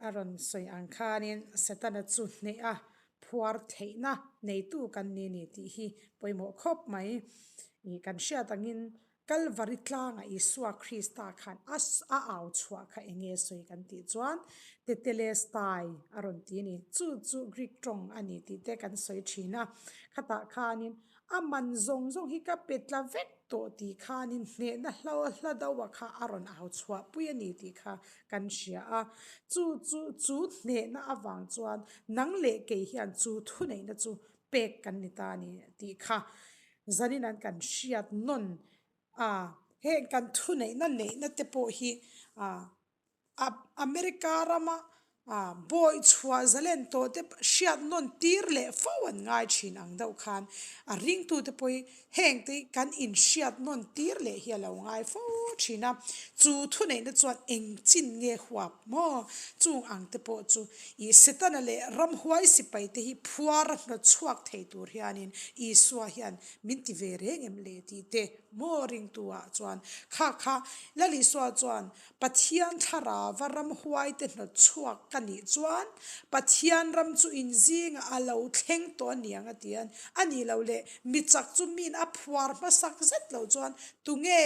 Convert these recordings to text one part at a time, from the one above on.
A rawn sawi ang khanin Setana chu hneh a phuar theihna neitu kan ni ni tih hi pawimawh khawp mai. Ih kan hriat angin Kalvari tlangah Isua Krista khan a a au chhuah kha eng nge sawi kan tih chuan Tetelestai a rawn ti a ni. Chu chu Greek tawng a ni tih te kan sawi thin a. Khatah khanin A man zawng zawng hi ka pe tla vek tawh tih khanin hnehna hlo hla deuha kha a rawn au chhuah pui a ni tih kha kan hria a. Chu chu chu hnehna avang chuan nang leh kei hian chu thuneihna chu pek kan ni ta a ni tih kha zanin an kan hriat nawn a. Heng kan thuneihna neihna te pawh hi ah America rama bawi chhuah zalen tawh te hriat nawn tir leh fo an ngai thin ang deuh khan a ringtute pawh hi heng te hi kan inhriat nawn tir leh hi a lo ngai fo thin a, chu thuneihna chuan eng chin nge huap maw? Chung ang te pawh chu ih Setana leh ramhuai sipai te hi phuar a hnawt chhuak thei tur hianin Isua hian min ti ve reng em le tih te maw ringtu ah chuan kha kha Lal Isua chuan Pathian thlarauva ramhuaite hnawt chhuak ka nih chuan Pathian ram chu in zingah a lo thleng tawh a niang a ti a, a nih loh leh mi chak chu min a phuar hmasak zet loh chuan tunge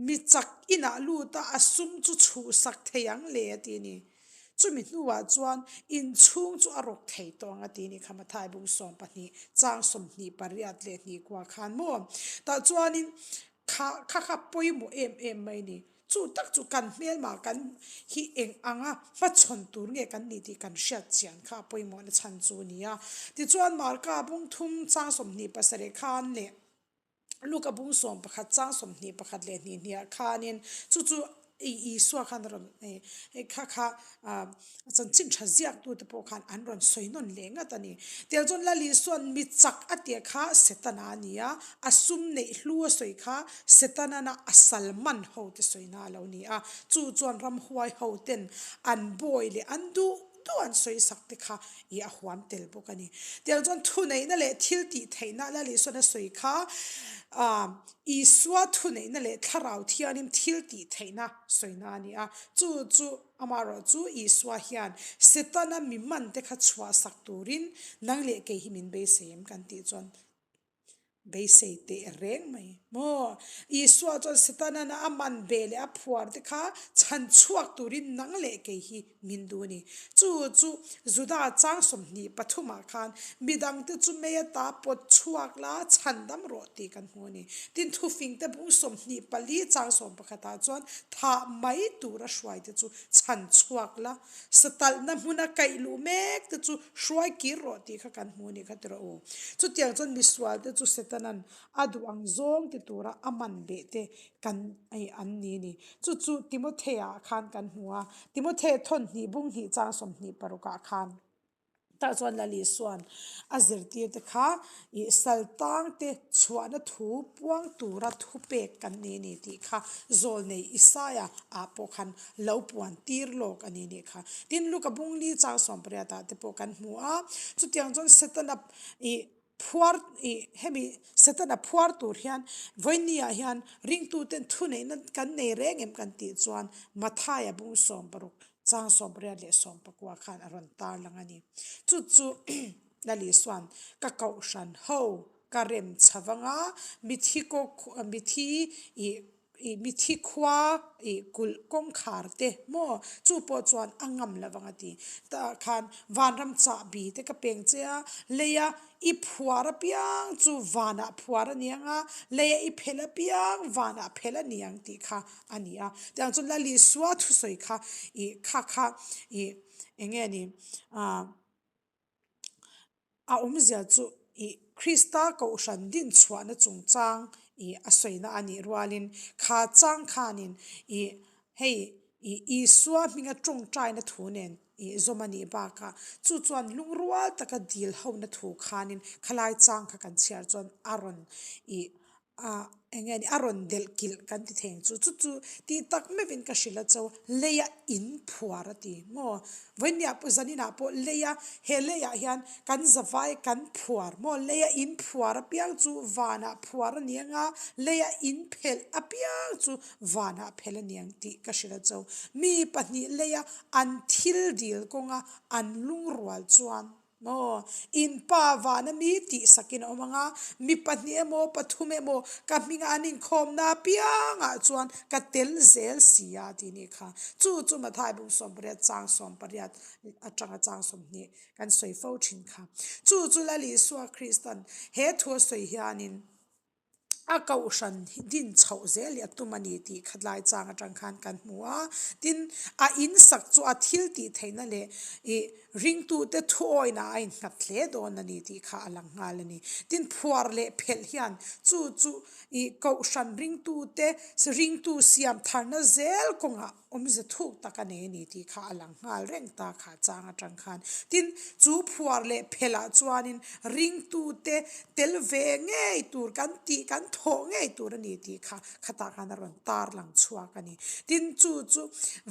mi chak inah lut a a sum chu chhuhsak thei ang le a ti a ni. Chumi hnuah chuan inchhung chu a rawk thei tawh ang a ti a ni kha Mathai bung 12 chang 28 leh hnih kua khan maw tah chuanin Kha kha kha pawimawh em em mai ni. Chu tak chu kan hmelmah kan hi eng anga hmachhawn tur nge kan nih tih kan hriat chian kha a pawimawhna chhan chu a ni a. Tichuan Marka bung thum chang 27 khan leh Luka bung 11 chang 21 leh hnih hniah khanin chu chu Isua khan a rawn kha kha chanchin tha ziaktute pawh khan an rawn sawi nawn leh ngat a ni. Tiang chuan Lal Isua'n mi chak a tih kha Setana a ni a, a sum neih hlu a sawi kha Setana'n a sal man ho te sawina a lo ni a, chu chuan ramhuai ho ten an bawi leh an duh duh an sawi sak te kha ih a huam tel bawk a ni. Tiang chuan thuneihna leh thil tih theihna Lal Isua'n a sawi kha Isua thuneihna leh Thlarau Thianghlim thil tih theihna sawina a ni a, chu chu amaherawh chu Isua hian Setana mi man te kha chhuahsak turin nang leh kei hi min beisei em kan tih chuan beisei teh reng mai maw? Isua chuan Setana a man beh leh a phuar te kha chhan chhuak turin nang leh kei hi min duh a ni. Chu chu Juda chang 23 ah khan midangte chu mei ata pawt chhuak la chhan dam rawh tih kan hmu a ni. Tin, thufingte bung 24 chang 11 ah chuan thah mai tura hruaite chu chhan chhuak la, satalhna hmuna kaih luh mek te chu hruai kir rawh tih kha kan hmu a ni kha ti rawh u. Chutiang chuan misualte chu Setanan a duh ang zawng ti tura a man beh te kan ei an ni a ni. Chu chu Timothea ah khan kan hmu a, Timothea thawn hnih bung hnih chang 26 ah khan tah chuan Lal Isua'n a zirtir te kha ih saltang te chhuahna thu puang tura thupek kan ni a ni tih kha Zawlnei Isaia ah pawh khan lo puan tir lawk a ni nih kha. Tin, Luka bung li chang 18 ah te pawh kan hmu a, chutiang chuan Setana ih Phuar ih hemi Setana phuar tur hian vawinia hian ringtuten thuneihna kan nei reng em kan tih chuan Mathaia bung 60 chang 88 leh 19 khan a rawn tarlang a ni. Chu chu Lali Isua'n ka kohhran ho ka rem chha vanga mithi kaw mithi ih Ih mithi khua ih kulh kawngkhar te maw chu pawh chuan a ngam lo vang a ti. Tah khan vanram chahbi te ka peng che a, leia i phuar apiang chu vanah phuar a ni ang a, leia i phelh apiang vanah phelh a ni ang tih kha a ni a. Tiang chuan Lal Isua thusawi kha ih kha kha ih eng nge ni ah. A awmzia chu ih Krista kohhran din chhuahna chungchang ih a sawina a nih rualin kha chang khanin ih hei ih Isua hminga tawngtaina thu nen ih zawm a nih bakah chu chuan lungrual taka dil hona thu khanin khalai chang kha kan chhiar chuan a rawn ih. Ah, eng nge ni, a rawn delh kilh kan ti thei ang chu. Chu chu tih tak meuhin ka hrilh a cho, leia in phuar a ti maw? Vawinia pawh zaninah pawh leia, he leiah hian kan zavai kan phuar maw? Leia in phuar apiang chu vanah phuar a ni ang a, leia in phelh apiang chu vanah phelh a ni ang tih ka hrilh a cho. Mi pahnih leia an thil dil kawnga an lungrual chuan. Maw? In pa vana mi tih sakin a awm ang a, mi pahnih emaw pathum emaw ka hminga an inkhawmna apiangah chuan ka tel zel si a tih nih kha. Chu chu Mathai bung 18 chang 18 atanga chang 20 kan sawi fo thin kha. Chu chu Lal Isua Kristan he thu a sawi hianin, A kohhran din chhoh zel hi a tum a ni tih khatlai chang atang khan kan hmu a. Tin, a in sak chu a thil tih theihna leh ih ringtute thuawina a innghat hle dawn a ni tih kha a lang nghal a ni. Tin, phuar leh phelh hian chu chu ih kohhran ringtute ringtu siam tharna zel kawngah Awmze thuk tak a nei a ni tih kha a lang nghal reng ta kha chang atang khan. Tin, chu phuar leh phelh ah chuanin ringtute tel ve ngei tur kan tih kan thawh ngei tur a ni tih kha khatah khan a rawn tar lang chhuak a ni. Tin, chu chu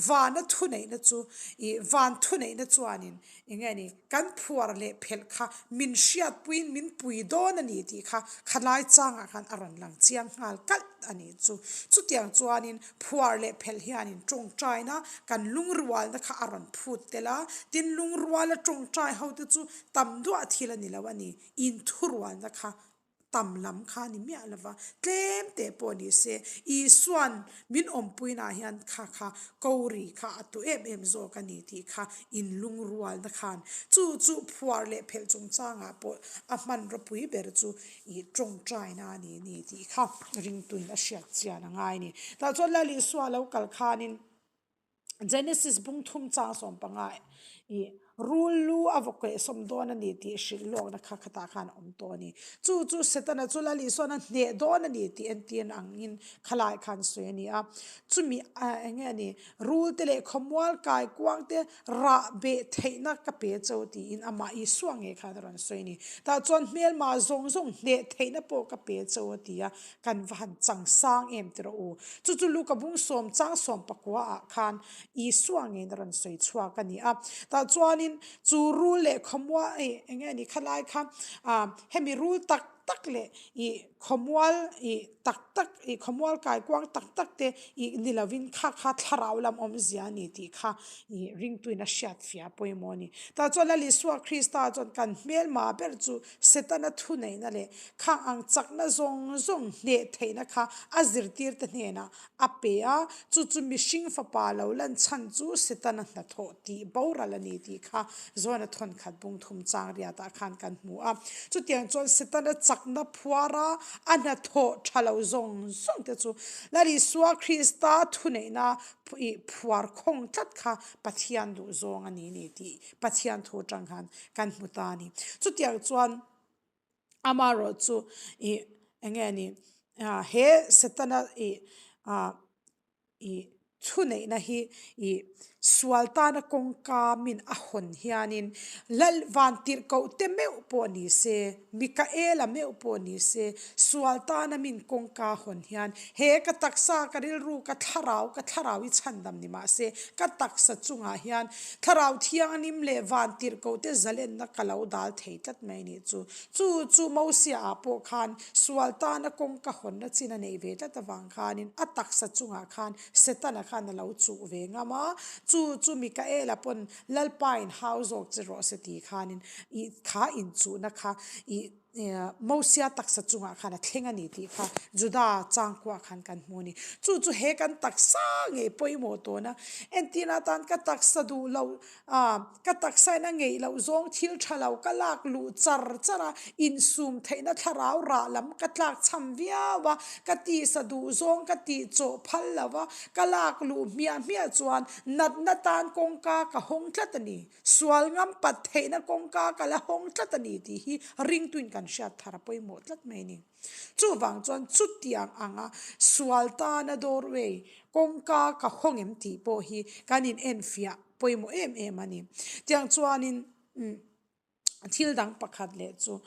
vana thuneihna chu ih van thuneihna chuanin eng nge ni kan phuar leh phelh kha min hriatpuiin min pui dawn a ni tih kha khalai changah khan a rawn lang chiang nghal kalh a ni chu. Chutiang chuanin phuar leh phelh hianin tawngtaina kan lungrualna kha a rawn phut tel a, tin lungruala tawngtai hote chu tam duah thil a ni lo a ni, inthurualna kha tam lam kha ni miah lova, tlem teh pawh ni se, Isua'n min awmpuinaah hian kha kha ko ri kha a tu em em zawk a ni tih kha inlungrualna khan chu chu phuar leh phelh chungchangah pawh a hmanraw pui ber chu i tawngtaina a ni ni tih kha ringtuin a hriat chian a ngai a ni. Tah chuan Lal Isua lo kal khanin Genesis bung thum chang 15 i rul lu a vaw keh sawm dawn a ni tih hrilh lawkna kha khatah khan a awm tawh a ni. Chu chu Setana chu Lal Isuan a hneh dawn a ni tih entir angin khalai khan sawi a ni a. Chumi eng nge a ni, rul te leh khawmual kai kuang te rah beh theihna ka pe cho tiin amah Isua ngei khan a rawn sawi a ni. Tah chuan hmelma zawng zawng hneh theihna pawh ka pe cho a ti a. Kan va han chang sang em ti rawh u. Chu chu Luka bung sawm chang sawm pakua ah khan Isua ngeiin a rawn sawi chhuak a ni a. Tah chuanin chu rul leh khawmual ih eng nge ni khalai kha ah hemi rul tak tak leh ih khawmual ih tak tak ih khawmual kaikuang tak tak te ih ni lovin kha kha thlarau lam awmzia a ni tih kha ih ringtuin a hriat fia pawimawh a ni. Tah chuan Lal Isua Krista chuan kan hmelma ber chu Setana thuneihna leh khang ang chakna zawng zawng hneh theihna kha a zirtirte hnenah a pe a, chu chu mihring fapa lo lan chhan chu Setana hnathawh tih boral a ni tih kha Johana thawnkhat bung thum chang riatah khan kan hmu a. Chutiang chuan Setana chakna phuara a hnathawh tha lo zawng zawng te chu Lal Isua Krista thuneihna phuar khawng tlat kha Pathian duhzawng a ni ni tih Pathian thu atang khan kan hmu ta a ni. Chutiang chuan amaherawh chu ih eng nge ni he Setana ih ah ih thuneihna hi ih sual tana kawngka min a hawn hianin Lal Vantirhkoh te meuh pawh ni se, Mikaela meuh pawh ni se, sual tana min kawngka hawn hian he ka taksa ka rilru ka thlarau ka thlarau hi chhandam ni mah se ka taksa chungah hian Thlarau Thianghlim leh Vantirhkoh te zalenna ka lo dal thei tlat mai nih chu. Chu chu Mosia ah pawh khan sual tana kawngka hawnna chin a neih ve tlat avang khanin a taksa chungah khan Setana khan a lo chuh ve ngam a, chu chu Mikaela pawn Lalpa in hau zawk che rawh se ti khanin ih kha inchuhna kha ih Mosia taksa chungah khan a thleng a ni tih kha Juda changkuah khan kan hmu a ni. Chu chu he kan taksa ngei pawimawh tawn a, entirna atan ka taksa duh loh ah ka taksa in a ngeih loh zawng thil tha lo ka lak luh char char a, insum theihna thlarau rah lam ka tlak chham viau a, ka tisa duh zawng ka tih chawh phal lo a, ka lak luh hmiah hmiah chuan natna tan kawngka ka hawng tlat a ni. Sual ngam pat theihna kawngka ka la hawng tlat a ni tih hi ringtuin kan hriat thar a pawimawh tlat mai a ni. Chuvang chuan chutiang anga sual tana doorway kawngka ka hawng em tih pawh hi kan inenfiah pawimawh em em a ni. Tiang chuanin umm. Thil dang pakhat leh chu,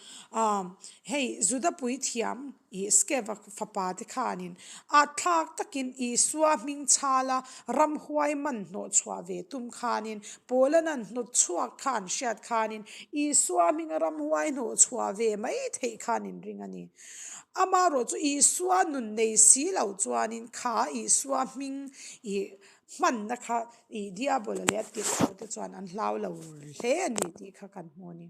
hei Juda puithiam ih Skeva fapa te khanin atthlak takin Isua hming chhala ramhuai man hnawhchhuah ve tum khanin Paula'n an hnawtchhuak kha an hriat khanin Isua hminga ramhuai hnawhchhuah ve mai theih khan in ring a ni. Amaherawh chu Isua nun nei si lo chuanin kha Isua hming ih Hmanna kha ih Diabola leh a tirhkoh te chuan an hlau lo hle a ni tih kha kan hmu a ni.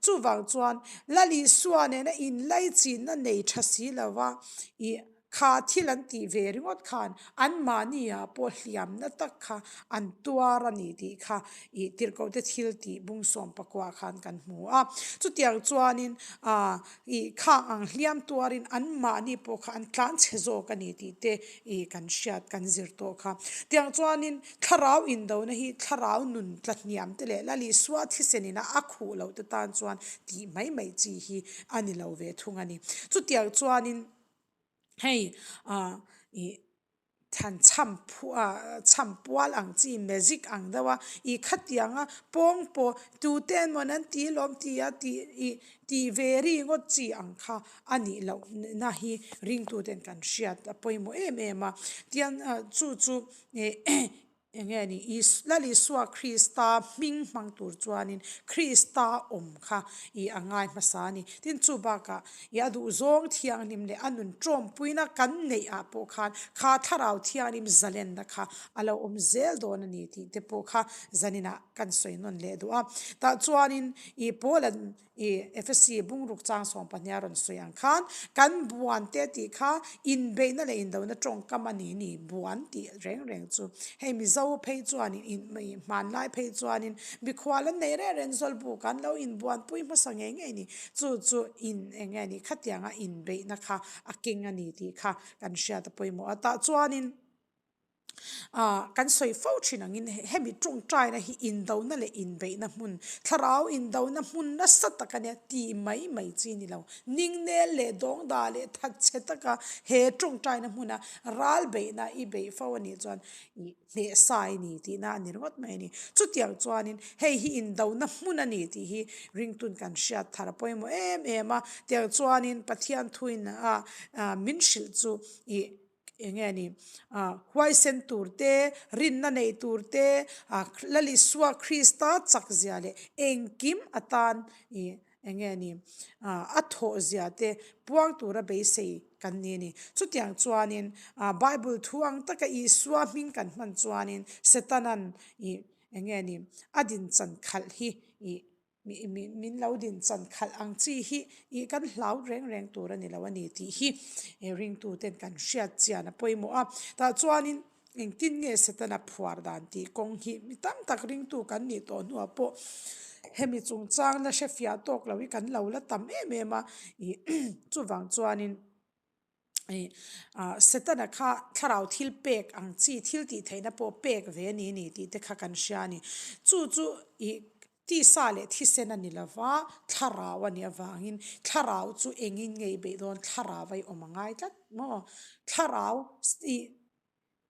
Chuvang chuan Lal Isua nena inlaichinna nei tha si lova ih kha thil an tih ve ringawt khan anmahni ah pawh hliamna tak kha an tuar a ni tih kha ih tirhkoh te thil tih bung sawm pakua khan kan hmu a. Chutiang chuanin ah Ih khang ang hliam tuarin anmahni pawh kha an tlan chhe zawk a ni tih te ih kan hriat kan zir tawh kha. Tiang chuanin thlarau indona hi thlarau nun tla hniam te leh Lal Isua thisen ina a khuh loh te tan chuan tih mai mai chi hi a ni lo ve thung a ni. Chutiang chuanin hei ah ih. Than chham chham pual ang chi magic ang deuh a, i khatiang a pawng pawh tute an mawn an ti lawm ti a tih i tih ve ri ngawt chi ang kha a nih loh na hi ringtuten kan hriat a pawimawh em em a. Tiang chu chu eng nge ni Lal Isua Krista hming hmang tur chuanin Krista awm kha i a ngai hmasa a ni. Tin chu bakah I a duhzawng thianghlim leh a nun tawmpuina kan neih ah pawh khan kha thlarau thianghlim zalenna kha a lo awm zel dawn a ni tih te pawh kha zaninah kan sawi nawn leh duh a. Tah chuanin i Paula'n i Efesi bungruk chang sawm pahniha rawn sawi ang khan kan buan te tih kha inbeihna leh indona tawngkam a ni ni buan tih reng reng chu hei Mizo phei chuanin hmanlai phei chuanin mikhual an neih reng reng zawlbuk an lo inbuanpui hmasa ngei ngei ni. Chu chu in eng nge ni khatianga inbeihna kha a keng a ni tih kha kan hriat a pawimawh a. Tah chuanin ah kan sawi fo thin angin hemi tawngtaina hi indona leh inbeihna hmun, thlarau indona hmun nasa tak a nia ti mai mai chi ni lo. Ningnel leh dawngda leh thatchhe taka he tawngtaina hmuna ral beihna i beih fo a nih chuan ih hnehsai ni tihna a ni ringawt mai a ni. Chutiang chuanin hei hi indona hmun a ni tih hi ringtun kan hriat thar a pawimawh em em a. Tiang chuanin Pathian thuin a min hrilh chu ih eng nge ni huaisen tur te, rinna nei tur te, Lal Isua Krista chak zia leh engkim atan ih Eng nge ni? A thawh zia te puang tura beisei kan ni a ni. Chutiang chuanin Bible thu ang taka Isua hming kan hman chuanin Setanan ih eng nge ni? A dinchan khalh hi ih min lo dinchan khalh ang chi hi ih kan hlau reng reng tur a ni lo a ni tih hi ringtuten kan hriat chian a pawimawh a. Tah chuanin Engtin nge Setana phuar dan tih kawng hi mi tam tak ringtu kan nih tawh hnuah pawh hemi chungchang la hrefiah tawk lo hi kan lo la tam em em a, ih chuvang chuanin ih ah Setana kha thlarau thil pek ang chi thil tih theihna pawh pek ve a ni ni tih te kha kan hria a ni. Chu chu ih tisa leh thisen a ni lova thlarau a nih avangin thlarau chu engin nge i beih dawn thlarau a i awm a ngai tlat maw? Thlarau ih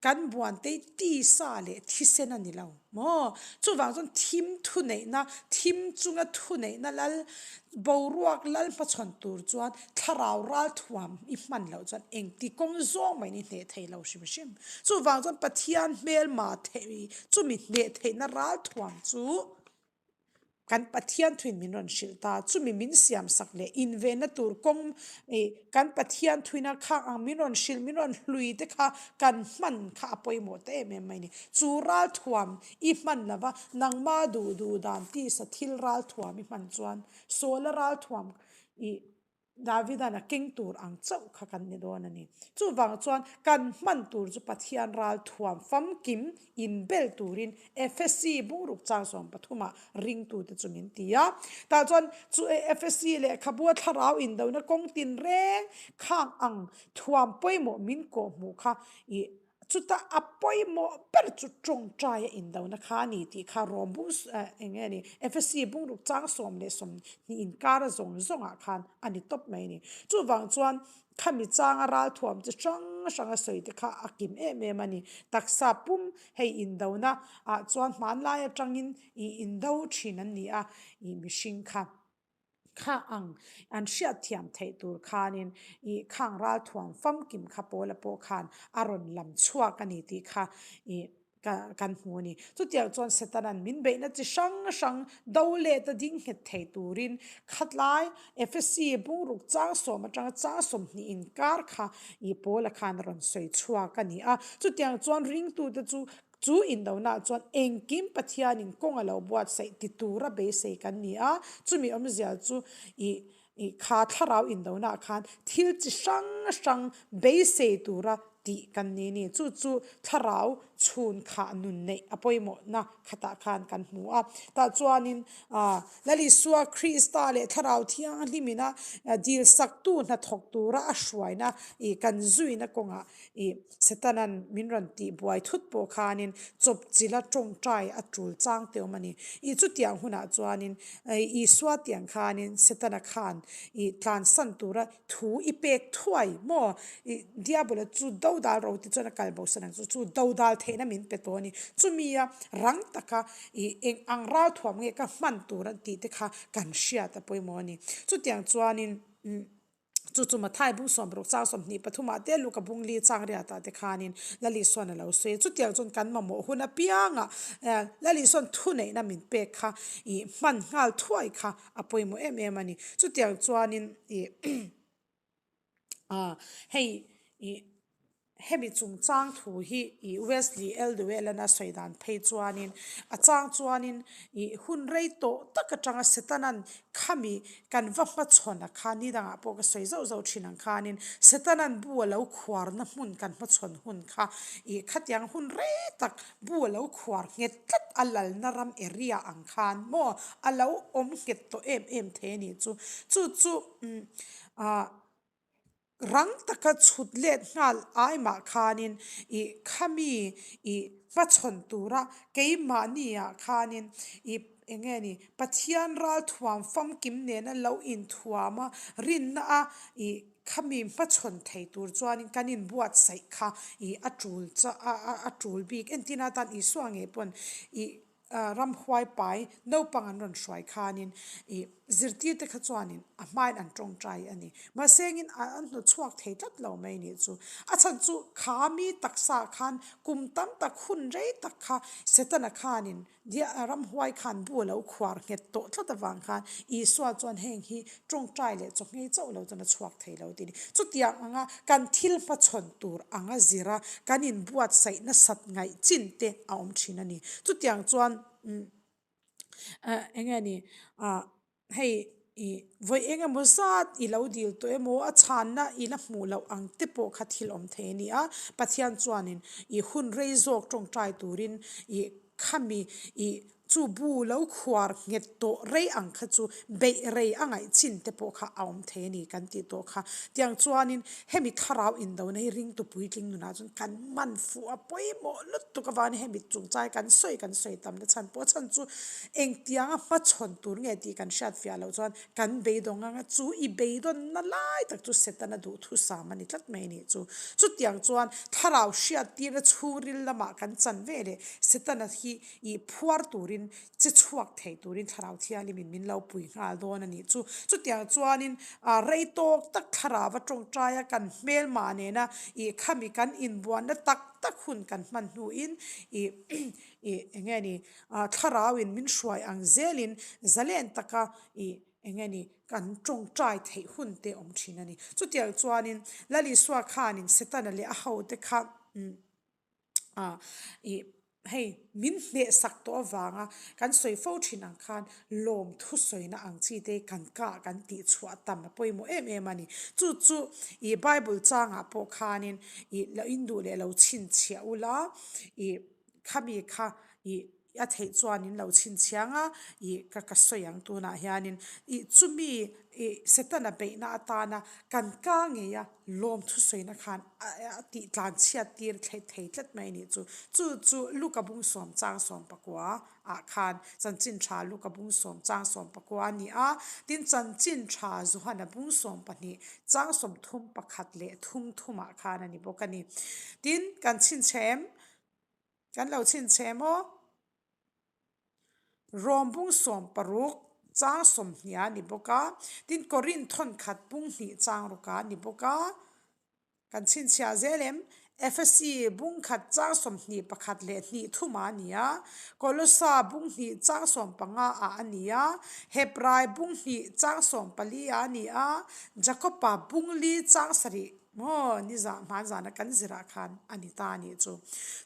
Kan buantei tisa leh thisen a ni lo maw? Chuvang chuan thim thuneihna, thim chunga thuneihna lal, boruak lal hmachhawn tur chuan thlarau ralthuam i hman loh chuan engti kawng zawng maiin i hneh thei lo hrim hrim. Chuvang chuan Pathian hmelma theih, chumi hneh theihna ralthuam chu Kan Pathian thuin min rawn hrilh ta, chumi min siam sak leh invenna tur kawng ih kan Pathian thuina khak ang min rawn hrilh, min rawn hlui te kha kan hman kha a pawimawh ta em em mai ni. Chu ralthuam i hman lova nangma duh duh dan tisa thil ralthuam i hman chuan Sawla ralthuam ih Davida'n a keng tur ang chauh kha kan ni dawn a ni. Chuvang chuan kan hman tur chu Pathian ral thuam famkim inbel turin Efesi bungruk chang 13 ah ringtute chu min ti a. Tah chuan chu Efesi lehkhabua thlarau indona kawng tinreng khang ang thuam pawimawh min kawhhmuh kha i. Chuta a pawimawh ber chu tawngtaia indona kha a ni tih kha Rom bung eng nge ni Efesi bungruk chang 12 inkara zawng zawngah khan a ni tawp mai a ni. Chuvang chuan khami changa ralthuam chi hrang hrang a sawi te kha a kim em em a ni. Taksa pum hei indona ah chuan hmanlai atangin ih indo thin an ni a, ih mihring kha. Kha ang an hriatthiam theih tur khanin ih khang ralthuam famkim kha Paula pawh khan a rawn lam chhuak a ni tih kha ih ka kan hmu a ni. Chutiang chuan Setana'n min beihna chi hrang hrang do let a ding nghet thei turin khatlai Efesi bungruk chang sawm atanga chang 20 inkar kha ih Paula khan a rawn sawi chhuak a ni a. Chutiang chuan ringtute chu Chu indona chuan engkim Pathianin kawng a lo buatsaih ti tura beisei kan ni a, chumi awmzia chu ih ih kha thlarau indonaah khan thil chi hrang hrang beisei tura tih kan ni ni. Chu chu thlarau chhun khah nun neih a pawimawhna khatah khan kan hmu a. Tah chuanin ah Lal Isua Krista leh Thlarau Thianghlimina dilsaktu hnathawk tura a hruaina ih kan zuina kawngah ih Setanan min rawn tih buai thut pawh khanin chawpchilha tawngtai a tul chang te awm a ni. Ih chutiang hunah chuanin Isua tiang khanin Setana khan ih tlansan tura thu i pek thuai maw? Ih Diabola chu dodal ro ti chuan a kal bosan ang chu, chu dodal theihna min pe tawh a ni. Chumia rang taka ih eng ang ralthuam nge ka hman tur an tih te kha kan hriat a pawimawh a ni. Chutiang chuanin umm. Chu chu Mathai bung 60 chang 23 ah te Luka bung li chang riat ah te khanin Lali sawn a lo sawi a. Chutiang chuan kan mamawh hun apiangah Lali sawn thuneihna min pek kha ih hman nghal thuai kha a pawimawh em em a ni. Chutiang chuanin ih hei ih. Hemi chungchang thu hi ih Wesley Elduelan a sawi dan phei chuanin a chang chuanin ih hun rei tawh tak atanga Setanan khami kan va hmachhawn a kha ni dangah pawh ka sawi zauh zauh thin ang khanin Setanan bu a lo khuarna hmun kan hmachhawn hun kha ih khatiang hun rei tak bu a lo khuar nghet tlat a lalna ram area ang khan maw a lo awm nghet tawh em em thei a nih chu. Chu chu umm ah. Rang taka chhut let nghal ai mah khanin ih khami ih hmachhawn tura keimahni ah khanin ih eng nge ni Pathian ralthuam famkim nena lo inthuam a rinna a ih khami hmachhawn thei tur chuanin kan inbuatsaih kha ih a tul a tul bik entir atan Isua ngei pawn ih Ramhuai pai naupang an rawn hruai khanin ih zirtirte kha chuanin a hmain an tawngtai a ni. Mahsengin an hnu chhuak thei tlat lo mai nih chu. A chhan chu kha mi taksa khan kum tam tak hun rei tak kha Setana khanin ramhuai khan bu a lo khuar nghet tawh tlat avang khan Isua chuan heng hi tawngtai leh chawhngei chauh lo chuan a chhuak thei lo tih a ni. Chutiang anga kan thil hmachhawn tur anga zira kan inbuatsaih nasat ngaih chin te a awm thin a ni. Chutiang chuan eng nge ni hei ih vawi eng emaw zat i lo dil tawh emaw a chhanna i la hmuh loh ang te pawh kha thil awm thei a ni a. Pathian chuanin ih hun rei zawk tawngtai turin ih Khami i chu bu lo khuar nghet tawh rei ang kha chu beih rei a ngaih chin te pawh kha a awm thei a ni kan tih tawh kha. Tiang chuanin hemi thlarau indona hi ringtu puitling nunah chuan kan man fuh a pawimawh lutuk avangin hemi chungchai kan sawi kan sawi tam na chhan pawh a chhan chu engtianga hmachhawn tur nge tih kan hriat fiah loh chuan kan beidawng anga chu i beidawnna lai tak chu Setana duhthusam a ni tlat mai a nih chu. Chutiang chuan thlarau hriattirna chhungril lamah kan chan ve leh Setana hi ih phuar turin che chhuak thei turin thlarau thianghlimin min lo pui nghal dawn a nih chu. Chutiang chuanin rei tawk tak thlarau a tawngtai a kan hmelmah nena ih khami kan inbuanna tak tak hun kan hman hnuin ih ih eng nge ni thlarauin min hruai ang zelin zalen taka ih eng nge ni kan tawngtai theih hun te awm thin a ni. Chutiang chuanin Lal Isua khanin Setana leh a hote kha Ah, ih, hei, min hnehsak tawh avanga kan sawi fo thin ang khan lawm thusawina ang chi te kan kah kan tih chhuah tam a pawimawh em em a ni. Chu chu ih Bible changah pawh khanin ih lo induh leh lo chhinchhiah ula ih khami kha ih. A theih chuan in lo chhinchhiang a, ih ka ka sawi ang tunah hianin ih chumi ih Setana beihna atana kan ka ngei a lawm thusawina khan a tih tlan chhiat tir thlei thei tlat mai a nih chu. Chu chu Luka bung sawm chang sawm pakua ah khan chanchin tha Luka bung sawm chang sawm pakua a ni a, tin chanchin tha Johana bung sawm pahnih chang sawm thum pakhat leh thum thumah khan a ni bawk a ni. Tin kan chhinchhe em? Kan lo chhinchhe maw? Rom bung sawm paruk chang sawmhnih a ni bawk a, tin Korin thawnkhat bung hnih chang rawk a ni bawk a. Kan chhinchhiah zel em? Efesi bung khat chang 21 leh hnih thum a ni a, Kolosa bung hnih chang 15 ah a ni a, Hebrai bung hnih chang 14 ah a ni a, Jakoba bung li chang sarih Maw, ni zah hman zana kan zirah khan a ni ta a nih chu.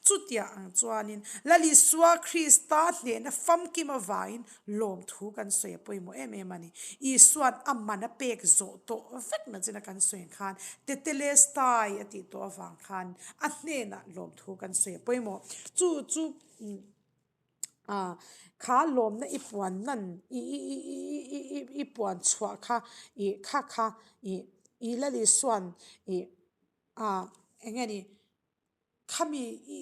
Chutiah ang chuanin Lal Isua Krista hnehna famkim avangin lawmthu kan sawi a pawimawh em em a ni. Isua'n a man a pek zawh tawh vek na china kan sawi ang khan Tetelestai a tih tawh avang khan a hnenah lawmthu kan sawi a pawimawh. Chu chu. Ah, kha lawmna i puan nan i i i i i i i puan chhuah kha i kha kha i i Lal Isua'n i ah eng nge ni khami i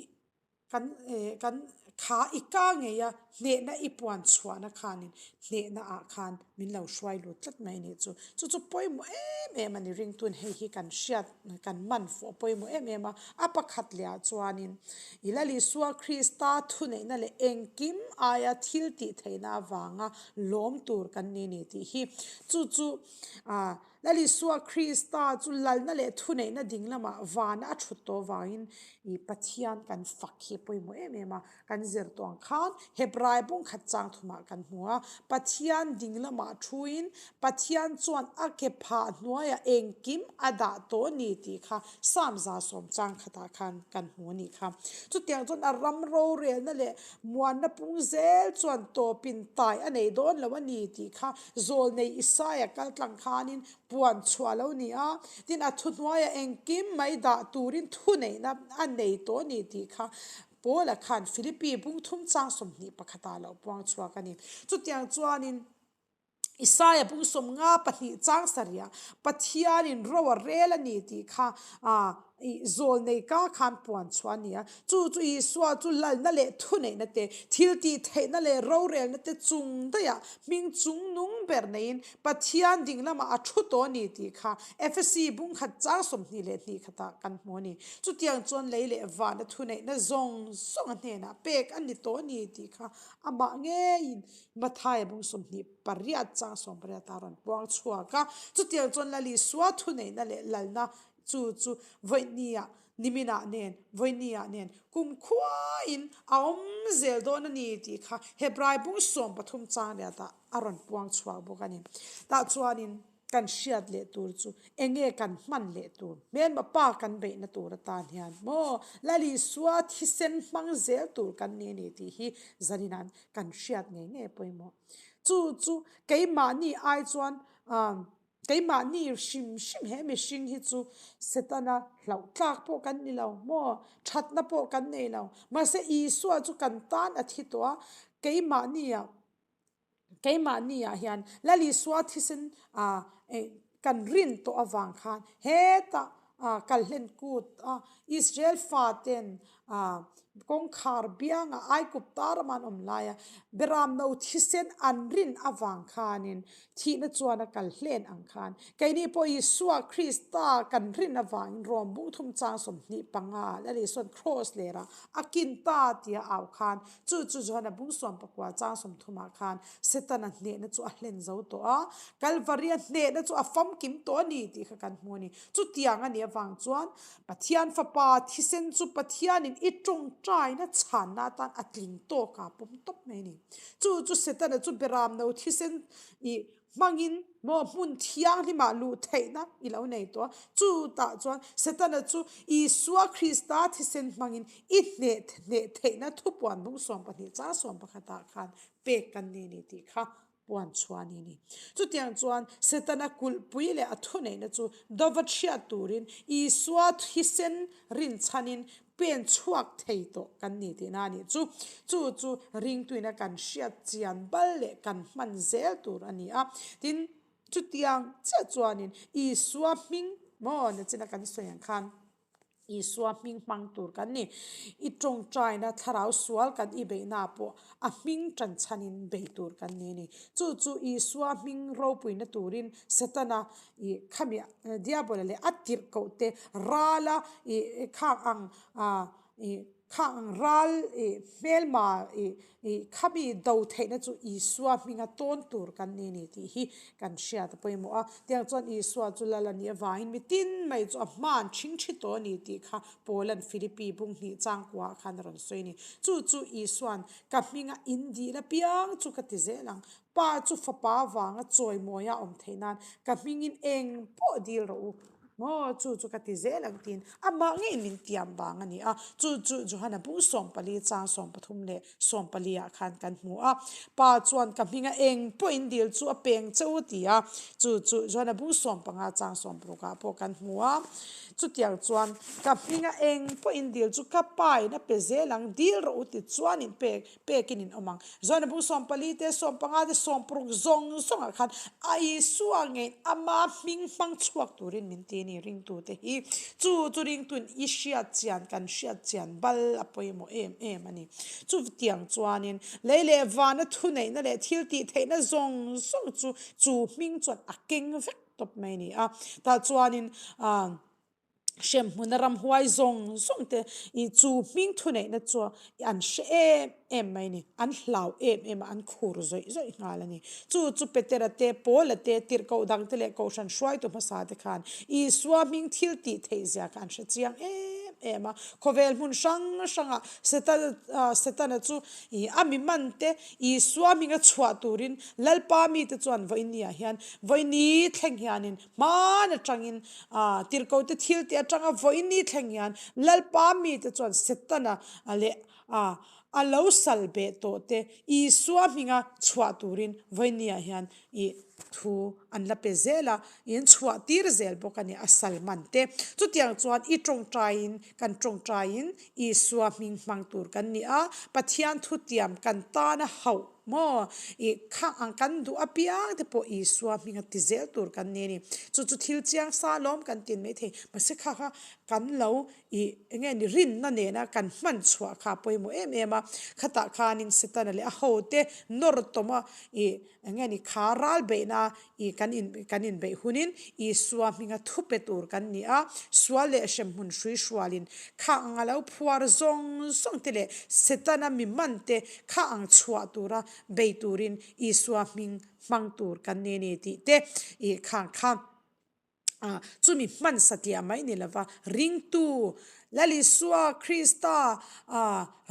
kan eh kan kha i ka ngei a hnehna i puan chhuahna khanin hnehna ah khan min lo hruai lut tlat mai a nih chu. Chu chu pawimawh em em a ni ringtun hei hi kan hriat kan man fuh a pawimawh em em a. A pakhat leh ah chuanin i Lal Isua Krista thuneihna leh engkim aia thil tih theihna avanga lawm tur kan ni ni tih hi. Chu chu ah Lal Isua Krista chu lalna leh thuneihna ding lamah vana a thut tawh avangin i Pathian kan fak hi a pawimawh em em a. Kan zir tawh ang khan Hebrai bungkhat chang thumah kan hmu a, Pathian ding lamah thuin Pathian chuan a ke phah hnuaiah engkim a dah tawh a ni tih kha Psalm 110 chang khatah khan kan hmu a nih kha. Chutiang chuan a ram rorelna leh muanna pung zel chuan tawpin tai a nei dawn lo a ni tih kha Zawlnei Isaia kal tlang khanin puan chhuah lo ni a, tin a thuhnuaiah engkim mai dah turin thuneihna a nei tawh a ni tih kha Paula khan Philippi bung thum chang 21 ah lo puang chhuak a ni. Chutiang chuanin Isaia bung 52 chang sarih ah Pathianin ro a rel a ni tih kha ih zawlnei ka khan puan chhuah a ni a. Chu chu Isua chu lalna leh thuneihna te, thil tih theihna leh rorelna te chung daihah hming chung nung ber neiin Pathian ding lamah a thu tawh a ni tih kha Efesi bung khat chang 22 khatah kan hmu a ni. Chutiang chuan lei leh vana thuneihna zawng zawng a hnenah pek a ni tawh a ni tih kha amah ngeiin Mathaia bung 28 chang 18 a rawn puang chhuak a. Chutiang chuan Lal Isua thuneihna leh lalna chu chu vawinia niminah nen vawinia nen kumkhuain a awm zel dawn a ni tih kha Hebrai bung 13 chang riatah a rawn puang chhuak bawk a ni. Tah chuanin kan hriat leh tur chu enge kan hman leh tur, hmelma pa kan beihna tur atan hian maw Lal Isua thisen hmang zel tur kan ni a ni tih hi zanin kan hriat ngei ngei pawimawh. Chu chu keimahni ai chuan keimahni hrim hrim he mihring hi chu Setana hlauh tlak pawh kan ni lo maw, thatna pawh kan nei lo. Mahse Isua chu kan tan a thi tawh a, keimahni ah Keimahni ah hian Lal Isua thisen kan rin tawh avang khan hetah kalhlen kut a Israel faten kawngkhar biangah Aigupta rama an awm laia Beramno thisen an rin avang khanin thihna chuan a kal hlen ang khan keini pawh Isua Krista kan rin avangin Rom bung thum chang 25 Lal Isua'n Kraws lerah a kin ta tia au khan Chu chu Johana bung 19 chang 30 ah khan Setana hnehna chu a hlen zo tawh a, Kalvaria hnehna chu a famkim tawh a ni tih kha kan hmu a ni. Chutiang a nih avang chuan Pathian Fapa thisen chu Pathianin i tawngtaina chhanna atan a tling tawk a pawm tawp mai a ni. Chu chu Setana chu Beramno thisen i Hmangin maw hmun thianghlimah luh theihna i lo nei tawh a, chutah chuan Setana chu Isua Krista thisen hmangin i hneh hneh theihna thupuan bung 12 chang 11 ah khan pek kan ni a ni tih kha puan chhuah a ni a ni. Chutiang chuan Setana kulhpui leh a thuneihna chu dova chhiat turin Isua thisen rinchhanin. Pen chhuak thei tawh kan ni tihna a nih chu. Chu chu ringtuina kan hriat chian bal leh kan hman zel tur a ni a. Tin, chutiang chiah chuanin Isua hming maw nachina kan sawi ang khan Isua hming hmang tur kan ni. I tawngtaina thlarau sual kan i beihna pawh a hming tan chhanin bei tur kan ni a ni. Chu chu Isua hming ropuina turin Setana I khami Diabola leh a tirhkoh te rala i khang ang i khang ang ral i hmelma i i khami do theihna chu Isua hminga tawn tur kan ni ni tih hi kan hriat a pawimawh a. Tiang chuan Isua chu lal a nih avangin mi tin mai chu a hman ṭhing ṭhi tawh a ni tih kha Paula'n Philippi bung hnih changkuaah khan a rawn sawi a ni. Chu chu Isua'n ka hminga in dil apiang chu ka ti zel ang. Pa chu fapa vanga chawimawi a awm theih nan ka hmingin eng pawh dil rawh u maw chu chu ka ti zel ang tiin amah ngeiin min tiam vang a ni a, chu chu Johana bung 14 chang 13 leh 14 ah khan kan hmu a, Pa chuan ka hminga eng pawh in dil chu a peng che u ti a, chu chu Johana bung 15 chang 16 ah pawh kan hmu a, chutiang chuan ka hminga eng pawh in dil chu ka pa in a pe zel ang dil rawh u ti chuan in pek pekin in awm ang. Zawhna bung 14 te, 15 te, 16 zawng zawngah khan a Isua ngeiin ama hming hmang chhuak turin min ti a ni ringtute hi. Chu chu ringtuin i hriat chian kan hriat chian bal a pawimawh em em a ni. Chutiang chuanin lei leh vana thuneihna leh thil tih theihna zawng zawng chu chu hming chuan a keng vek tawp mai a ni a. Tah chuanin ah. Hremhmuna ramhuai zawng zawng te i chu hming thuneihna chu an hre em em mai a ni. An hlau em em a, an khur zawih zawih nghal a ni. Chu chu Petera te, Paula te, tirhkoh dang te leh Kohhran hruaitu hmasa te khan Isua hming thil tih theih zia kha an hre chiang em em a. Khawvel hmun hrang hrangah Setana Setana chu i a mi man te Isua hminga chhuah turin Lalpa mite chuan vawinia hian vawini thleng hianin Hmaan atangin tirhkote thil tih atanga vawiini thleng hian Lalpa mite chuan Setana leh a lo sal beh tawh te Isua hminga chhuah turin vawiiniah hian i thu an la pe zel a, i an chhuah tir zel bawk a ni a sal man te. Chutiang chuan i tawngtaiin kan tawngtaiin Isua hming hmang tur kan ni a, Pathian thutiam kan tana hauh Maw? I kha ang kan duh apiang te pawh Isua hminga ti zel tur kan ni a ni. Chu chu thil chiang sa lawm kan tin mai thei. Mahse kha kha kan lo i enge ni rinna nena kan hman chhuah kha a pawimawh em em a. Khatah khanin Setana leh a hote nawr tawma i enge ni kha ral beihna i kan in kan inbeih hunin Isua hminga thu pe tur kan ni a. Sual leh hremhmun hrui hrualin kha anga lo phuar zawng zawng te leh Setana mi man te Kha ang chhuah tura bei turin Isua hming hmang tur kan ni a ni tih te i khang kha chumi hman satliah mai ni lova ringtu Lal Isua Krista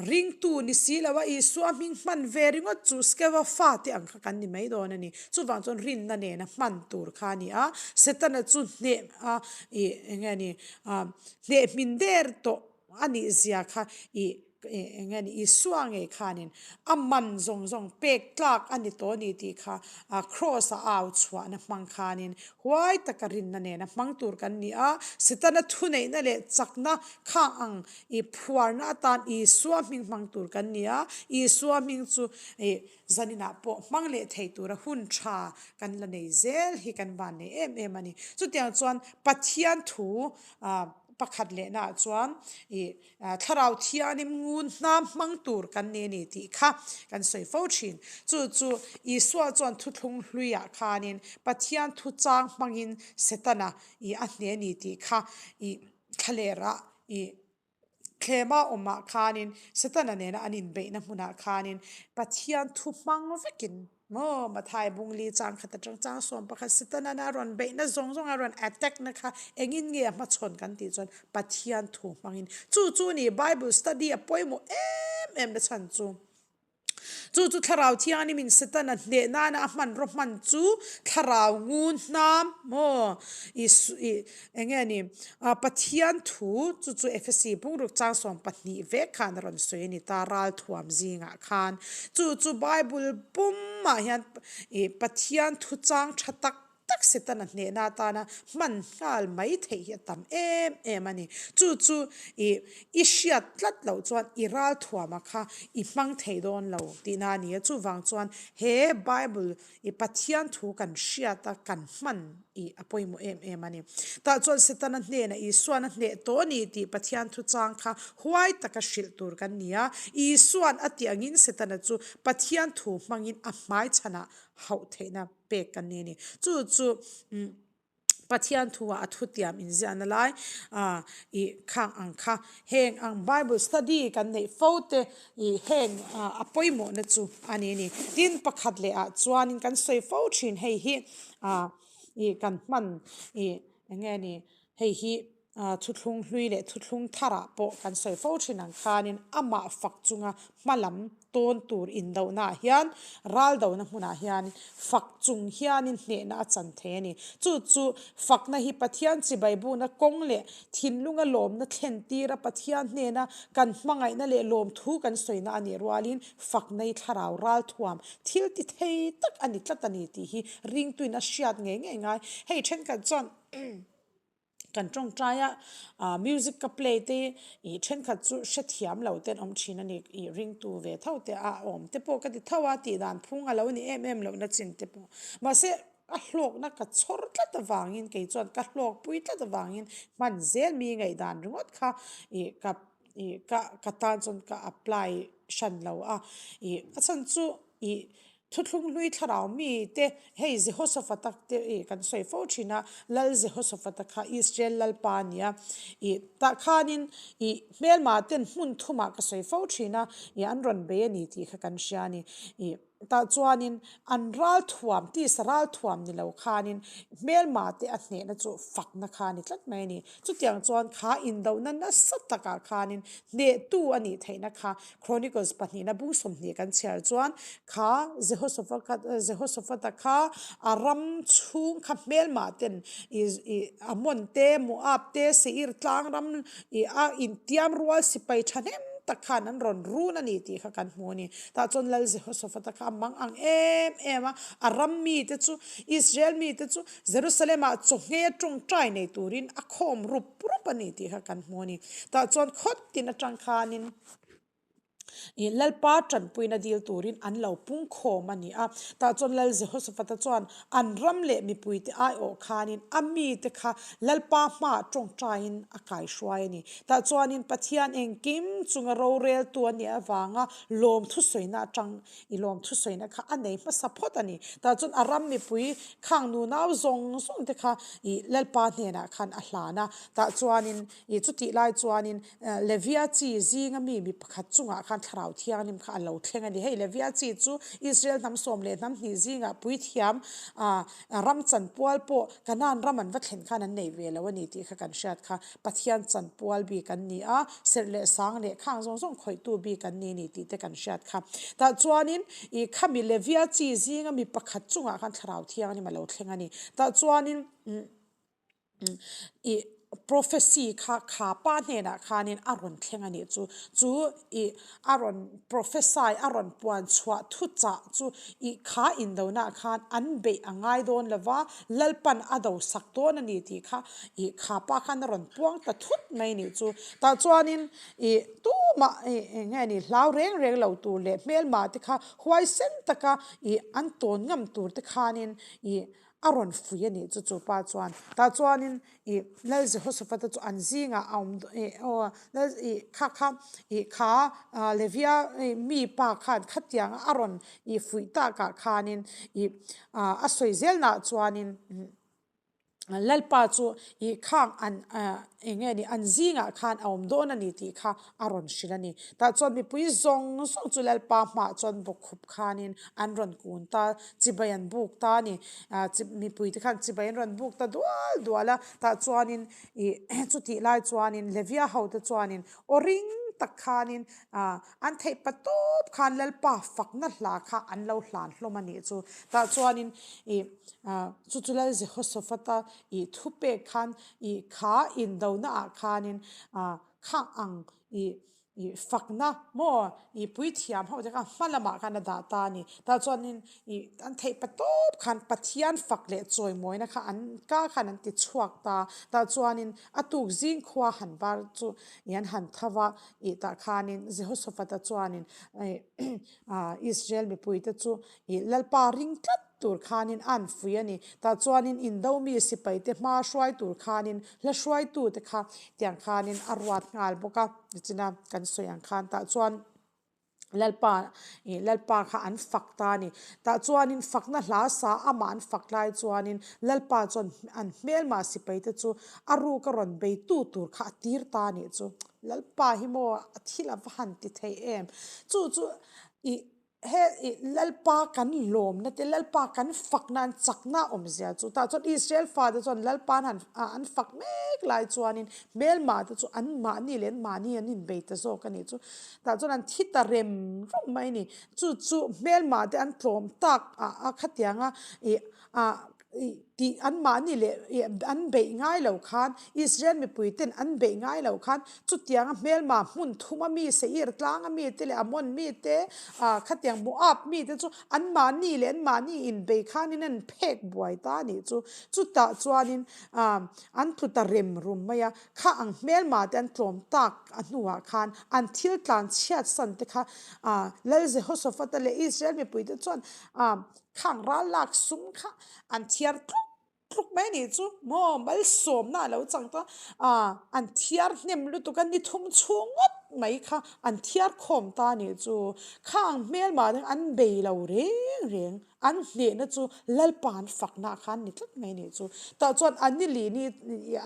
ringtu ni si lova Isua hming hman ve ringawt chu Skeva fate ang kha kan ni mai dawn a ni. Chuvang chuan rinna nena hman tur kha a ni a, Setana chu hneh a i enge ni hneh hmin der tawh a nih zia kha i eng nge ni Isua ngei khanin a man zawng zawng pek tlak a ni tawh a ni tih kha a kraws a au chhuahna hmang khanin huai taka rinna nena hmang tur kan ni a, Setana thuneihna leh chakna kha ang i phuarna atan Isua hming hmang tur kan ni a, Isua hming chu i zaninah pawh hmang leh thei tura hun tha kan la nei zel hi kan van nei em em a ni. Chutiang chuan Pathian thu Pakhat lehnaah chuan ih thlarau thianim ngun hnam hmang tur kan ni a ni tih kha kan sawi fo thin. Chu chu Isua chuan thuthlung hluiah khanin Pathian thuchang hmangin Setana ih a hne a ni tih kha ih thlalerah ih thlema awmah khanin Setana nena an inbeihna hmunah khanin Pathian thu hmang vekin Maw Mathai Bungli chang khat atang chang 11 Setana'n a rawn beihna zawng zawng a rawn attack na kha engin nge a hmachhawn kan tih chuan Pathian thu hmangin chu chu ni Bible study a pawimawh em em na chhan chu chu chu Thlarau Thianghlim in Setana hneh nana a hmanraw hman chu Thlarau ngun hnam maw i Enge ni? Pathian thu chu chu Efesi bungruk chang 12 vek khan a rawn sawi a ni ta, ralthuam zingah khan. Chu chu Bible pumah hian ih Pathian thu chang tha tak tak tak Setana hnehna atana hman nghal mai theih hi a tam em em a ni. Chu chu i i hriat tlat loh chuan i ralthuama kha i hmang thei dawn lo tihna a ni a. Chuvang chuan he Bible i Pathian thu kan hriat a, kan hman i a pawimawh em em a ni. Tah chuan Setana hnenah Isuan a hneh tawh a ni tih Pathian thu chang kha huai taka hrilh tur kan ni a. Isuan a tih angin Setana chu Pathian thu hmangin a hmaichhanah hauh theihna pek kan ni a ni. Chu chu Pathian thuah a thutiam inziahna lai i khang ang kha heng ang Bible study kan neih fo te i heng a pawimawhna chu a ni a ni. Tin, pakhat leh ah chuanin kan sawi fo thin hei hi i kan hman i eng nge ni hei hi thuthlung hlui leh thuthlung tharah pawh kan sawi fo thin ang khanin amah fak chunga hma lam tawn tur indohnaah hian raldona hmunah hian fak chung hianin hnehna a chan thei a ni. Chu chu fakna hi Pathian chibai bukna kawng leh thinlunga lawmna thlen tira Pathian hnena kan hmangaihna leh lawmthu kan sawina a nih rualin fakna hi thlarau ralthuam thil ti thei tak a ni tlat a ni tih hi ringtuin a hriat ngei ngei ngai. Hei thenkhat chuan. Kan tawngtai a, ah music ka play te ih thenkhat chu hrethiam lo te an awm thin a ni, ih ringtu ve tho te a awm te pawh ka ti tho a, tih dan phung a lo ni em em lohna chin te pawh. Mahse a hlawkna ka chhawr tlat avangin kei chuan ka hlawkpui tlat avangin hman zel mi ngaihdan ringawt kha ih ka ih ka ka tan chuan ka apply hran lo a, ih a chhan chu ih Thuthlung hlui thlarau mite, hei Jehoshaphat-a te ih kan sawi fo thin a, Lal Jehoshaphat-a kha Israel Lalpa a ni a, ih tah khanin ih hmelma ten hmun thumah ka sawi fo thin a, ih an rawn bei a ni tih kha kan hria a ni. Ih tah chuanin an ralthuam, tisa ralthuam ni lo khanin hmelma te a hnehna chu fakna kha a ni tlat mai a ni. Chutiang chuan kha indohna nasa takah khanin hnehtu a nih theihna kha Chronicles pahnihna bung 20 kan chhiar chuan kha Jehoshaphat-a kha a ram chhung kha hmelmah ten Ammon te, Moab te, Seir tlang ram a intiam rual sipai thahnem tak khan an rawn run a ni tih kha kan hmu a ni. Tah chuan Lal Jehoshaphat-a kha a mang ang em em a, a ram mite chu, Israel mite chu Jerusalem-ah chawhnge tawngtai nei turin a khawm rup rup a ni tih kha kan hmu a ni. Tah chuan khawt tin atang khanin ih Lalpa tanpuina dil turin an lo pung khawm a ni a. Tah chuan Lal Jehoshaphat-a chuan an ram leh mipuite aiawh khanin a mite kha Lalpa hmaah tawngtaiin a kaihruai a ni. Tah chuanin Pathian engkim chunga roreltu a nih avanga lawmthu sawina atang i lawmthu sawina kha a nei hmasa phawt a ni. Tah chuan a ram mipui khang nunau zawng zawng te kha ih Lalpa hnenah khan a hlan a. Tah chuanin Ih chutih lai chuanin Levia chi zinga mi mi pakhat chungah khan Thlarau Thianghlim kha a lo thleng a ni. Hei Levia chi chu Israel hnam sawm leh hnam hnih zingah puithiam ram chanpual pawh Kanaan ram an va thlen khan an nei ve lo a ni tih kha kan hriat kha. Pathian chanpual bik an ni a, serh leh sang leh khang zawng zawng khawihtu bik an ni a ni tih te kan hriat kha. Tah chuanin ih khami Levia chi zinga mi pakhat chungah khan Thlarau Thianghlim a lo thleng a ni. Tah chuanin. Ih prophecy kha kha pa hnenah khanin a rawn thleng a nih chu. Chu ih a rawn prophesy a rawn puan chhuah thuchah chu ih kha indonah khan an beih a ngai dawn lo va, Lalpan a do sak dawn a ni tih kha ih kha pa khan a rawn puang ta thut mai a nih chu. Tah chuanin ih tumah ih eng nge ni hlau reng reng lo tur leh hmelma te kha huaisen taka ih an tawn ngam tur te khanin ih A rawn fui a nih chu chu pa chuan. Tah chuanin ih Lal Jehoshaphat-a chu an zingah a awm ih aw Lal ih kha kha ih kha Levia ih mi pa khan khatianga a rawn ih fuih takah khanin ih a sawi zelnaah chuanin Lalpa chu ih khang an Eng nge ni, an zingah khan a awm dawn a ni tih kha a rawn hrilh a ni. Tah chuan mipui zawng zawng chu Lalpa hmaah chuan bawkkhup khanin an rawn kun ta, chibai an buk ta a ni. Mipuite khan chibai an rawn buk ta dual dual a, tah chuanin ih chutih lai chuanin Levia hote chuanin aw ring tak khanin an theih pa tawp khan Lalpa fakna hla kha an lo hlan hlawm a nih chu. Tah chuanin ih chu chu Lal Jehoshaphat-a ih thupek khan Ih kha indona ah khanin ah kha ang ih Ih fakna maw ih puithiam ho te kha hma lamah khan a dah ta a ni. Tah chuanin ih an theih pa tawp khan Pathian fak leh chawimawina kha an ka khan an ti chhuak ta. Tah chuanin a tuk zing khua han var chu ih an han tho va ih tah khanin Jehoshaphat-a chuanin ih Israel mipuite chu ih Lalpa ring tlat tur khanin a an fui a ni. Tah chuanin indo mi sipaite hma hruai tur khanin hla hruaitute kha tiang khanin a ruat nghal bawk a. Nichina kan sawi ang khan tah chuan Lalpa ih Lalpa kha an fak ta a ni. Tah chuanin fakna hla sa amah an fak lai chuanin Lalpa chuan an hmelmah sipaite chu a ruk a rawn beitu tur kha a tir ta a nih chu. Lalpa hi maw a thil a va han ti thei em. Chu chu ih He i Lalpa kan lawmna te, Lalpa kan fakna an chakna awmzia chu tah chuan Israel fate chuan Lalpa an han an fak mek lai chuanin hmelmah te chu an mahni leh an mahni an inbei ta zawk a nih chu. Tah chuan an thi ta rem rum mai a ni. Chu chu hmelmah te an tlawm tak a a khatianga i a Tih anmahni leh an beih ngai lo khan, Israel mipui ten an beih ngai lo khan, chutianga hmelma hmun thum a mi, Seir tlang a mi te leh Ammon mi te, khatiang Moab mi te chu anmahni leh anmahni inbei khanin an phek buai ta a nih chu. Chutah chuanin an tlu ta rem rum mai a, kha ang hmelma te an tlawm tak a hnuah khan an thil tlan chhiat san te kha Lal Jehoshaphat-a leh Israel mipui te chuan Khang ral lak sum kha an thiar tluk tluk mai anih chu maw malsawmna a lo chang ta a an thiar hnem lutuk a ni thum chhung ngawt mai kha an thiar khawm ta anih chu khang hmelmah te an bei lo reng reng an hnehna chu Lalpa an fakna khan ni tlat mai anih chu tah chuan a ni lini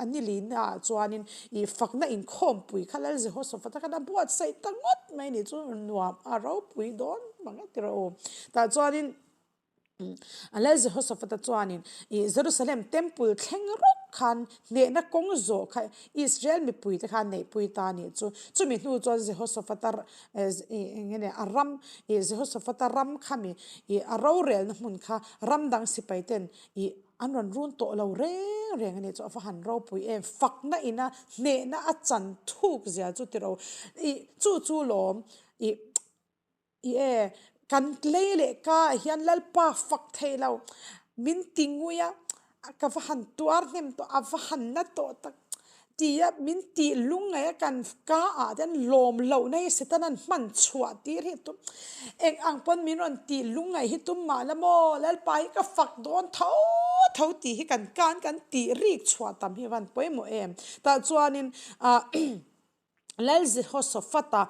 a ni lina ah chuanin ih fakna inkhawmpui kha Lal Jehoshaphat-a khan a buatsaih ta ngawt mai anih chu nuam a ropui dawn mang e tiraw u. Tah chuanin Lal Jehoshaphat-a chuanin ih Jerusalem temple thleng rawk khan hnehna kawng zawh kha Israel mipuite kha a neihpui ta a nih chu. Chumi hnu chuan Jehoshaphat-a ih eng nge a ram ih Jehoshaphat-a ram khami ih a rorelna hmun kha ram dang sipai ten ih an rawn run tawh lo reng reng a nih chu a va han ropui em. Fakna ina hnehna a chan thuk zia chu tiro ih chu chu lawm ih I e, kan lei leh ka ah hian Lalpa fak thei lo, min ti ngui a, ka va han tuar hnem tawh, a va han na tawh tak tia min tih lungngaih a kan ka ah te hian lawm lohna hi Setanan hman chhuah tir hi tum, eng ang pawn min rawn tih lungngaih hi tum mah la maw, Lalpa hi ka fak dawn tho tho tih hi kan kan kan tih rik chhuah tam hi a van pawimawh em. Tah chuanin ah. Lal Jehoshaphat-a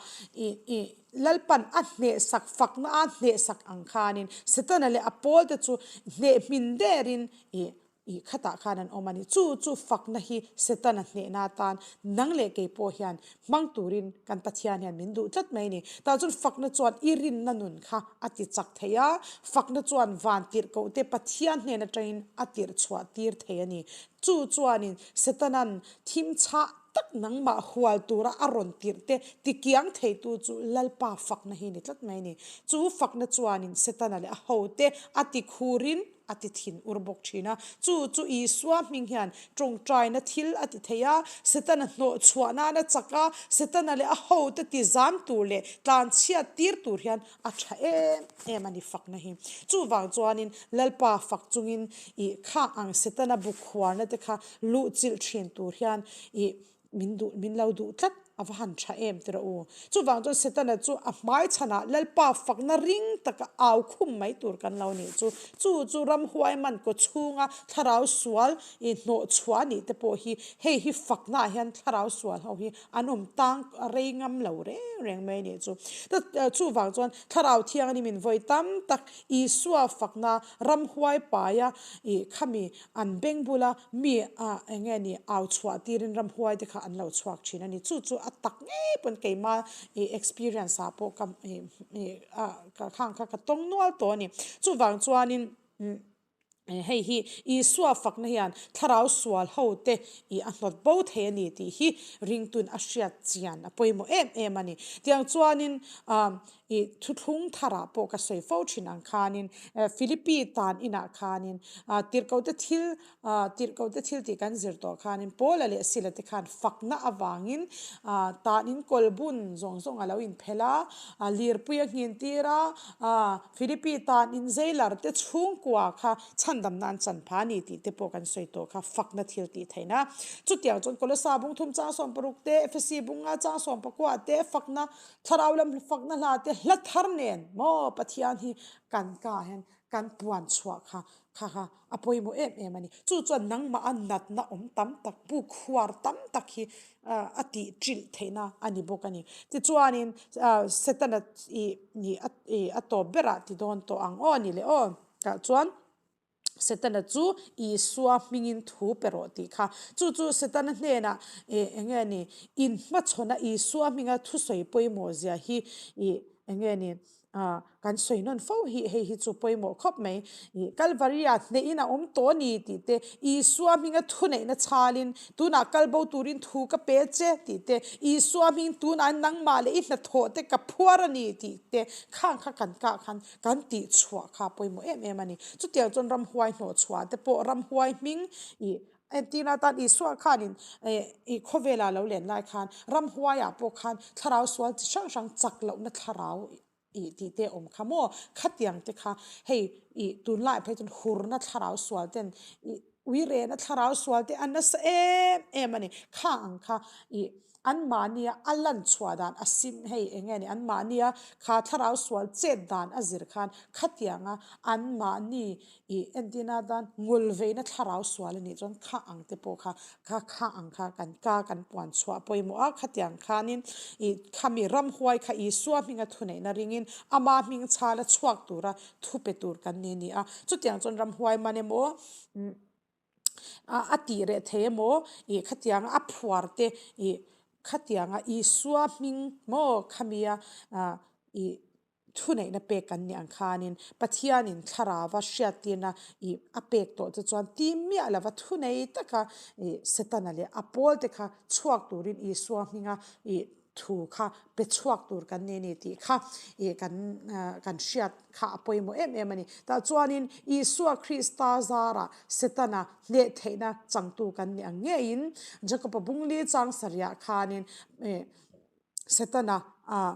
i i Lalpan a hnehsak fakna a hnehsak ang khanin Setana leh a pawlte chu hneh hmin derin i i khatah khan an awm a ni. Chu chu fakna hi Setana hnehna atan nang leh kei pawh hian hmang turin kan Pathian hian min duh tlat mai a ni. Tah chuan fakna chuan i rinna nun kha a ti chak thei a, fakna chuan van tirhkohte Pathian hnen atangin a tirh chhuah tir thei a ni. Chu chuanin Setana'n thim chhah tak nangmah hual tura a rawn tirh te tikiang theitu chu Lalpa fakna hi ni tlat mai a ni. Chu fakna chuanin Setana leh a hote a ti khurin a ti thin ur bawk thin a. Chu chu Isua hming hian tawngtaina thil a ti thei a, Setana hnawh chhuah nan a chak a, Setana leh a hote ti zam tur leh tlanchhiat tir tur hian A tha em em a ni fakna hi. Chuvang chuanin Lalpa fak chungin ih kha ang Setana bu khuarna te kha luh chilh thin tur hian ih min duh min lo duh tlat a va han tha em ti rawh u. Chuvang chuan Setana chu a hmai chhanah Lalpa fakna ring taka au khum mai tur kan lo nih chu. Chu chu ramhuai man kaw chhunga thlarau sual ih hnawh chhuah nih te pawh hi hei hi fakna ah hian thlarau sual ho hi An awm tang rei ngam lo reng reng mai nih chu. Chuvang chuan Thlarau Thianghlim in vawi tam tak Isua fakna ramhuai paia ih khami an beng bula mi ah eng nge ni au chhuah tirin ramhuai te kha an lo chhuak thin a ni. Chu chu a tak ngei pawn keima ih experience ah pawh ka ih ih ah khang kha ka tawng nual tawh a ni. Chuvang chuanin. Hei hi Isua fakna hian thlarau sual hote i a hnawt bo thei a ni tih hi ringtun a hriat chian a pawimawh em em a ni. Tiang chuanin i thuthlung tharah pawh ka sawi fo thin ang khanin Philippi tan inah khanin tirhkohte thil tirhkohte thil tih kan zir tawh khanin Paula leh Sila te khan fakna avangin tan in kawlbun zawng zawng a lo inphelh a, lirpui a nghin tir a, Philippi tan in jailer te chhungkua kha chhandam nan chan pha a ni tih te pawh kan sawi tawh kha fakna thil tih theihna. Chutiang chuan Kolosa bung thum chang 60 te, Efesi bunga chang 19 te fakna thlarau lam fakna hla te hla thar nen maw Pathian hi kan ka hian kan puan chhuah kha kha kha a pawimawh em em a ni. Chu chuan nangmah a natna awm tam tak, bu khuar tam tak hi a tih trilh theihna a ni bawk a ni. Tichuanin Setana ih ih a tawp berah ti dawn tawh ang aw a ni leh aw. Tah chuan Setana chu Isua hmingin thu pe rawh tih kha. Chu chu Setana hnenah ih eng nge ni inhmachhawna Isua hminga thusawi pawimawh zia hi ih eng nge ni Ah, kan sawi nawn fo hi hei hi chu pawimawh khawp mai. Ih, Kalvaria hnehin a awm tawh a ni tih te, Isua hminga thuneihna chhalin tunah kal bo turin thu ka pe che tih te, Isua hming tunah nangmah leh i hnathawh te ka phuar a ni tih te, khang kha kan kah khan kan tih chhuah kha pawimawh em em a ni. Chutiang chuan ramhuai hnawh chhuah te pawh ramhuai hming ih, Entirna atan Isua khanin ih khawvela lo len lai khan ramhuaiah pawh khan thlarau sual chi hrang hrang chak lohna thlarau ih tih te awm kha maw? Khatiang te kha hei ih tunlaiah phei chuan hurna thlarau sual ten ih uirehna thlarau sual te a nasa em em a ni. Kha ang kha ih anmahnia a lan chhuah dan a sim hei eng nge ni anmahnia kha thlarau sual chet dan a zir khan khatianga anmahni Ih, entirna atan ngulveina thlarau sual a nih chuan kha ang te pawh kha, kha kha ang kha kan ka kan puan chhuah pawimawh a, khatiang khanin ih khami ramhuai kha Isua hminga thuneihna ringin ama hming chhala chhuak tura thu pe tur kan ni a ni a. Chutiang chuan ramhuai man emaw a tih reh thei emaw ih khatianga a phuar te ih khatianga Isua hming maw khamia ih Thuneihna pek kan nih ang khanin Pathianin thlarauva hriattirna ih a pek tawh te chuan tim miah lova thunei taka ih Setana leh a pawlte kha chhuak turin Isua hminga ih thu kha pe chhuak tur kan ni a ni tih kha ih kan kan hriat kha a pawimawh em em a ni. Tah chuanin Isua Krista zarah Setana hneh theihna changtu kan nih ang ngeiin Jakob-a bungli chang sarihah khanin ih Setana ah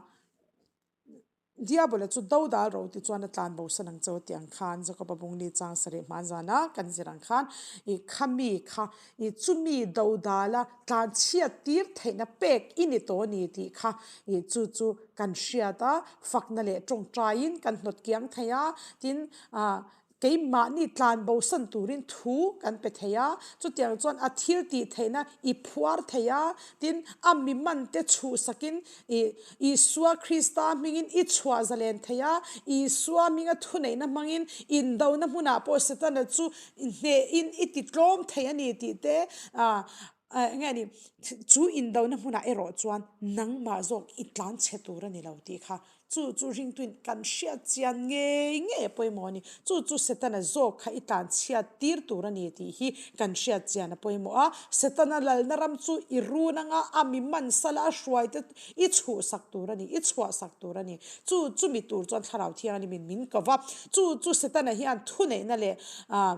Diabola chu do dal ro ti chuan a tlan bo san ang cho tih ang khan Jakob-a bungli chang sarih hman zana kan zir ang khan i khami kha i chumi do dala tlan chhiat tir theihna pek i ni tawh a ni tih kha i chu chu kan hriat a, fakna leh tawngtaiin kan hnawt kiang thei a, tin ah Keimahni tlan bosan turin thu kan pe thei a, chutiang chuan a thil tih theihna i phuar thei a, tin, a mi mante chhuhsakin i Isua Krista hmingin i chhuah zalen thei a, Isua hminga thuneihna hmangin indona hmunah pawh Setana chu hnehin i ti tlawm thei a ni tih te eng nge ni, chu indona hmunah erawh chuan nangmah zawk i tlan chhe tur a ni lo tih kha Chu chu ringtuin kan hriat chian ngei ngei a pawimawh a ni. Chu chu Setana zawk kha i tlan chhiat tir tur a ni tih hi kan hriat chian a pawimawh a. Setana lalna ram chu i run anga a mi man sala a hruai te i chhuhsak tur a ni, i chhuahsak tur a ni. Chu chumi tur chuan Thlarau Thianghlimin min ko va. Chu chu Setana hian thuneihna leh ah.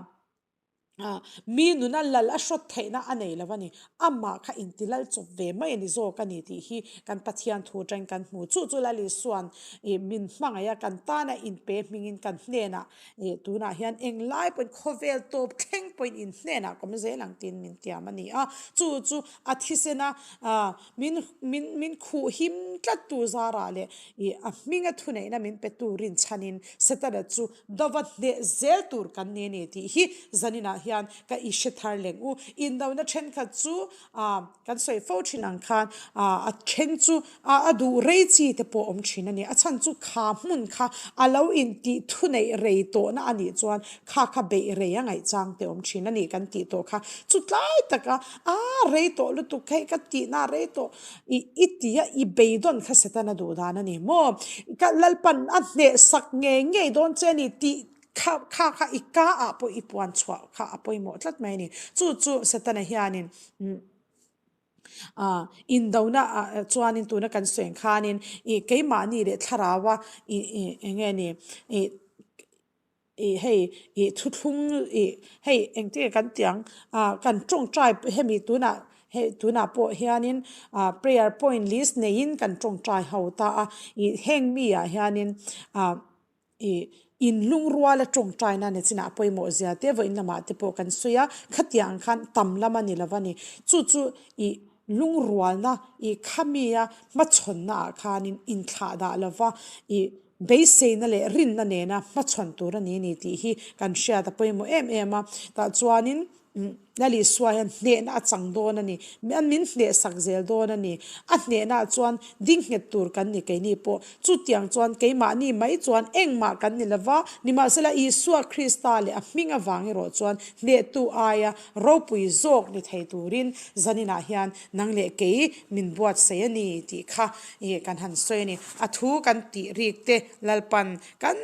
Mi nuna lal a hrawt theihna a nei lo a ni. Amah kha inti lal chawp ve mai a ni zawk a ni tih hi kan Pathian thu atangin kan hmu. Chu chu Lal Isua'n ih min hmangaih a, kan tana inpe hmingin kan hnenah ih tunah hian englai pawhin khawvel tawp thleng pawhin in hnenah ka awm zel ang tiin min tiam a ni a. Chu chu a thisena ah min min min khuh him tlat tu zarah leh ih a hminga thuneihna min pe tu rinchhanin Setana chu Dova hneh zel tur kan ni a ni tih hi zaninah hian ka i hre thar leng u. Indona thenkhat chu kan sawi fo thin ang khan a then chu a duh rei chi te pawh awm thin a ni. A chhan chu kha hmun kha a lo intih thuneih rei tawhna a nih chuan kha kha beih rei a ngaihchang te awm thin a ni kan tih tawh kha. Chu tlai taka a rei tawh lutuk hei ka tihna a rei tawh I i tia i beidawn kha Setana duh dan a ni maw? Ka Lalpan a hnehsak ngei ngei dawn che a ni tih Kha kha kha i ka ah pawh i puan chhuah kha a pawimawh tlat mai a ni. Chu chu Setana hianin umm ah indona ah chuanin tuna kan sawi ang khanin ih keimahni leh thlaraua ih ih eng nge ni ih ih hei ih thuthlung ih hei engtin nge kan tih ang ah kan tawngtai hemi tunah hei tunah pawh hianin ah prayer point list neiin kan tawngtai ho ta a ih heng mi ah hianin ah Ih, in lungruala tawngtaina ni chinah a pawimawh zia te vawiin lamah te pawh kan sawi a, khatiang khan tam lam a ni lo a ni. Chu chu ih lungrualna ih khamia hmachhawnna ah khanin inthlah dah lo va, ih beiseina leh rinna nena hmachhawn tur a ni a ni tih hi kan hriat a pawimawh em em a. Tah chuanin. Lal Isua hian hnehna a chang dawn a ni. An min hnehsak zel dawn a ni. A hnehnaah chuan ding nghet tur kan ni keini pawh. Chutiang chuan keimahni mai chuan engmah kan ni lova, nimahsela Isua Krista leh a hming avang erawh chuan hnehtu aia ropui zawk ni thei turin zaninah hian nang leh kei min buatsaih a ni tih kha kan han sawi a ni. A thu kan tih rik te Lalpan kan.